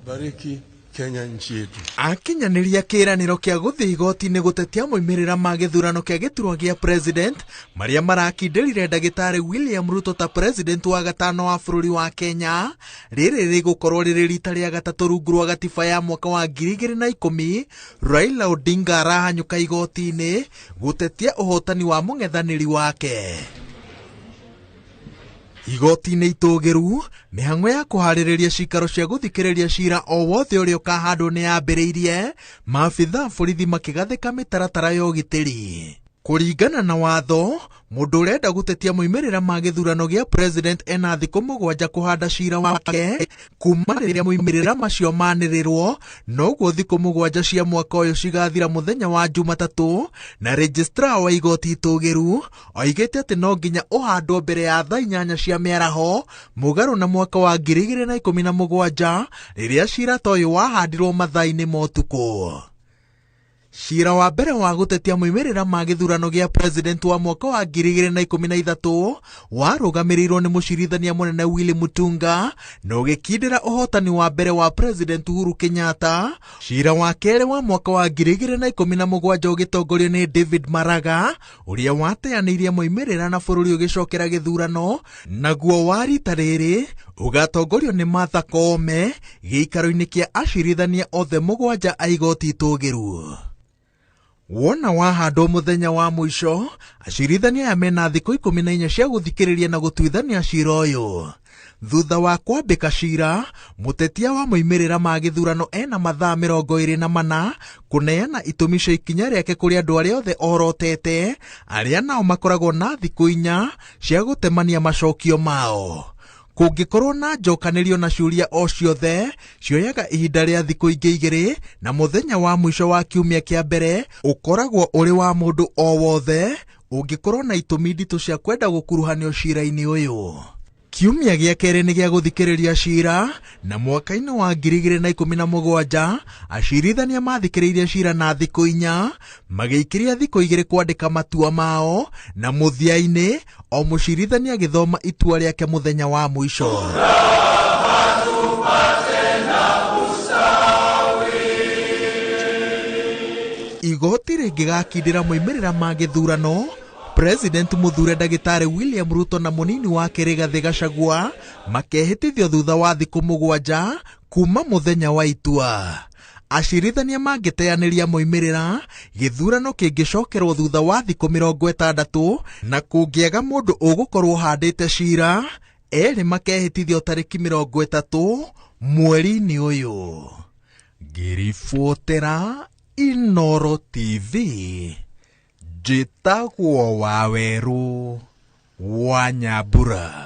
Bariki Kenya nchi yetu. Akinyanĩria kĩĩranĩro kĩa gũthiĩ igoti-inĩ gũtetia moimĩrĩra ma gĩthurano kĩa gĩturwa gĩa president marĩa marakindĩrire ndagĩtarĩ William Ruto ta president wa gatano wa bũrũri wa Kenya. Rĩrĩ rĩgũkorwo rĩrĩ rita rĩa gatatũ rungu rwa gatiba ya mwaka wa 2010 Raila Odinga arahanyũka igoti-inĩ gũtetia ũhotani wa mũng'ethanĩri wake. Igoti-inĩ itũgĩru, mĩhang'o ya kũharĩrĩria cikaro cia gũthikĩrĩria cira o wothe ũrĩa ũkahandwo nĩ yambĩrĩirie, maabitha a borithi makĩgathĩka mĩtaratara ya ũgitĩri. Kũringana na watho, mũndũ ũrenda gũtetia moimĩrĩra ma gĩthurano gĩa president ena thikũ 7 kũhanda cira wake kuma rĩrĩa moimĩrĩra macio manĩrĩrwo, noguo thikũ 7 cia mwaka ũyũ cigathira mũthenya wa Jumatatũ, na registrar wa igoti itũgĩru oigĩte atĩ no nginya ũhandwo mbere ya thaa 8 cia mĩaraho mũgarũ na mwaka wa 2017 rĩrĩa cira ta ũyũ wahandirwo mathaa-inĩ ma ũtukũ. Cira wa mbere wa gũtetia moimĩrĩra ma gĩthurano gĩa president wa mwaka wa 2013 warũgamĩrĩirwo nĩ mũcirithania mũnene Willy Mutunga na ũgĩkindĩra ũhotani wa mbere wa president Uhuru Kenyatta. Cira wa kerĩ wa mwaka wa 2017 ũgĩtongorio nĩ David Maraga ũrĩa wateanĩirie moimĩrĩra na bũrũri ũgĩcokera gĩthurano, naguo wa rita rĩrĩ ũgatongorio nĩ Martha Koome gĩikaro-inĩ kĩa acirithania othe 7 a igoti itũgĩru. Wona wahandwo mũthenya wa mũico, acirithania aya mena thikũ 14 cia gũthikĩrĩria na gũtuithania cira ũyũ. Thutha wa kwambĩka cira, mũtetia wa moimĩrĩra ma gĩthurano ena mathaa 24 kũneana itũmi cia ikinya rĩake kũrĩ andũ arĩa othe orotete, arĩa nao makoragwo na thikũ 4 cia gũtemania macokio mao. Kũngĩkorwo na njokanĩrio na ciũria o ciothe, cioyaga ihinda rĩa thikũ ingĩ 2 na mũthenya wa mũico wa kiumia kĩa mbere ũkoragwo ũrĩ wa mũndũ o wothe ũngĩkorwo na itũmi nditũ cia kwenda gũkuruhanio cira-inĩ ũyũ. Kiumia gĩa kerĩ nĩ gĩa gũthikĩrĩria cira, na mwaka-inĩ wa 2017 acirithania mathikĩrĩirie cira na thikũ 4, magĩikĩria thikũ 2 kwandĩka matua mao, na mũthia-inĩ o mũcirithania agĩthoma itua rĩake mũthenya wa mũico. Igoti rĩngĩgakindĩra moimĩrĩra ma gĩthurano, President mũthure ndagĩtarĩ William Ruto na mũnini wake Rigathĩ Gachagua makehĩtithio thutha wa thikũ 7 kuma mũthenya wa itua. Acirithania mangĩteanĩria moimĩrĩra, gĩthurano kĩngĩcokerwo thutha wa thikũ 60 na kũngĩaga mũndũ ũgũkorwo handĩte cira, erĩ makehĩtithio tarĩki 30 mweri-inĩ ũyũ. Ngĩribotera Inooro TV, njĩtagwo Wawerũ wa Nyambura.